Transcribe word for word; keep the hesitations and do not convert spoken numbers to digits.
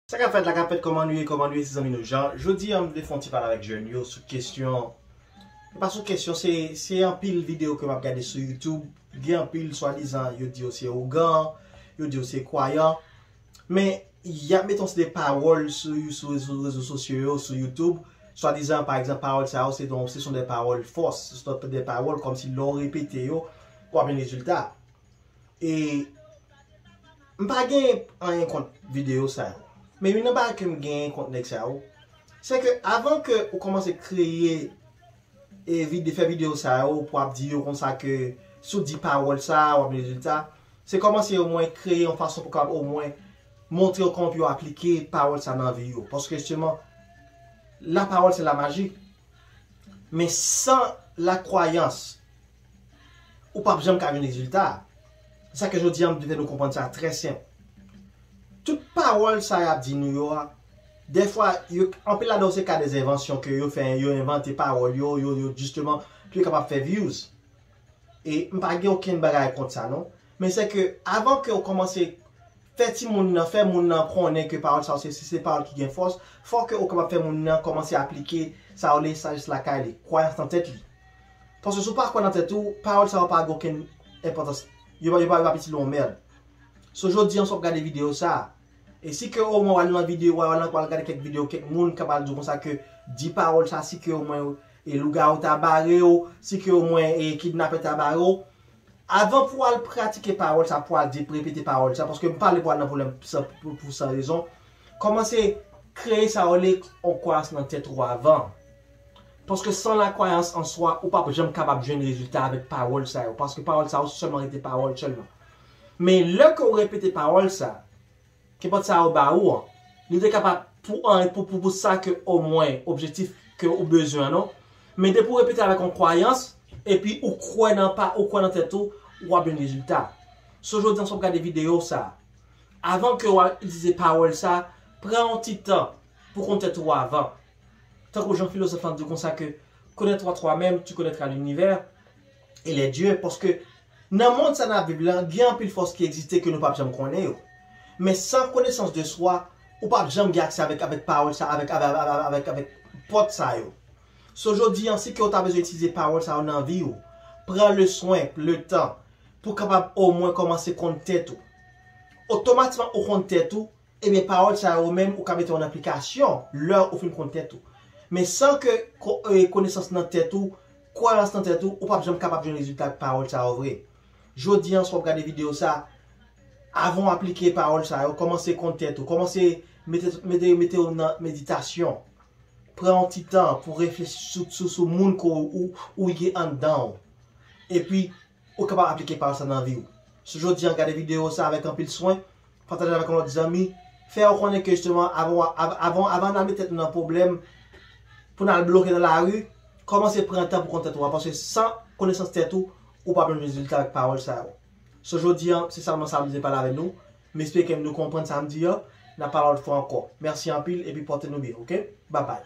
Sa k ap fèt la, k ap fèt, kòman nou ye, kòman nou ye, se zanmi nou Jan. Jodi a, m vle fè yon ti pale avèk jèn yo sou kesyon. Se pa sou kesyon, se, se anpil videyo ke m ap gade sou YouTube. Gen anpil, swadizan, yo di yo se ougan, yo di yo se kwayan. Men, y ap mete yon seri de pawòl sou, sou, sou rezo sosyo yo, sou YouTube. Swadizan, pa egzanp, pawòl sa yo, se, se sont des paroles fortes, se sont des paroles kòmsi lè w repete yo, w ap jwenn rezilta. E m pa gen anyen kont videyo sa yo. Men youn nan bagay ke m genyen kont nèg sa yo, se ke avan ke ou kòmanse kreye e vide, fè videyo sa yo pou ap di yo konsa ke si w di pawòl sa, w ap gen rezilta, se kòmanse omwen kreye yon fason pou kapab omwen montre yo kòman pou yo aplike pawòl sa nan vi yo. Paske jisteman, la parole, c'est la magie. Men san la kwayans, ou p ap janm ka jwenn rezilta. Se sa ke jodi a, m vle fè nou konprann sa trè senp. Tout pawòl sa y ap di nou yo a, dèfwa, yo, anpil ladan yo se ka de envansyon ke yo fè, yo envante pawòl yo, yo, yo, jisteman, pou yo kapab fè views. E m pa gen okenn bagay kont sa, non. Men se ke avan ke w kòmanse fè timoun nan, fè moun nan konnen ke pawòl sa yo se, se, se pawòl ki gen fòs, fò ke w kapab fè moun nan kòmanse aplike sa yo le sajès lakay li, kwayans nan tèt li. Paske si w pa kwè nan tèt ou, pawòl sa yo pa gen okenn enpòtans. Yo pa, yo pa, yo pa itil yon mèd. So, jodi an, si w ap gade videyo sa a, e si ke omwen w al nan videyo, w al nan, w al gade kèk videyo, kèk moun kapab di w konsa ke di pawòl sa, si ke omwen e lougawou ta bare w, si ke omwen e kidnapè ta bare w, avan pou w al pratike pawòl sa, pou w al di, repete pawòl sa, paske m pa vle pou w al nan pwoblèm san, pou, pou san rezon, kòmanse kreye sa yo le yon kwayans nan tèt ou avan. Paske san la kwayans an swa, ou p ap janm kapab jwenn rezilta avèk pawòl sa yo. Paske pawòl sa yo sèlman rete pawòl sèlman. Men lè ke w repete pawòl sa, kenpòt sa yo ba ou an, li te kapab pou an, pou, pou, pou sa ke omwen objektif ke ou bezwen an, non. Men depi w repete avèk yon kwayans, epi ou kwè nan pa, ou kwè nan tèt ou, w ap jwenn rezilta. So jodi an, si w ap gade videyo sa, avan ke w al itilize pawòl sa, pran yon ti tan pou konn tèt ou avan. Tankou jan filozòf lan di konsa ke connais-toi toi-même, tu connaîtras l'univers et les dieux, paske nan mond sa n ap viv lan, gen anpil fòs ki egziste ke nou p ap janm konnen yo. Men san konesans de swa, ou p ap janm gen aksè avèk, avèk pawòl sa, avèk, avèk, avèk, avèk, avèk pòt sa yo. So jodi an, si ke w ta bezwen itilize pawòl sa yo nan vi w, pran le swen, le tan, pou kapab omwen kòmanse konn tèt ou. Otomatikman ou konn tèt ou, ebyen pawòl sa yo menm ou ka mete yo an aplikasyon lè ou fin konn tèt ou. Men san ke ko-, e, konesans nan tèt ou, kwayans nan tèt ou, ou p ap janm kapab jwenn rezilta ak pawòl sa yo vre. Jodi an, si w ap gade videyo sa, avan w aplike pawòl sa yo, kòmanse konn tèt ou, kòmanse mete, mete, mete w nan meditasyon. Pran yon ti tan pou reflechi sou, sou, sou moun ke w, ou, ou ye anndan w. Epi, ou kapab aplike pawòl sa nan vi w. So jodi an, gade videyo sa avèk anpil swen, pataje avèk yon lòt zanmi, fè yo konnen ke jisteman, avan, av-, avan, avan n al met tèt nou nan pwoblèm, pou n al bloke nan lari, kòmanse pran tan pou konn tèt ou a, paske san konesans tèt ou, ou p ap jwenn rezilta avèk pawòl sa yo. So jodi an, se sèlman sa m te pale avèk nou. M espere ke nou konprann sa m di an. N ap pale lòt fwa ankò. Mèsi anpil epi pòte nou byen, oke? Babay.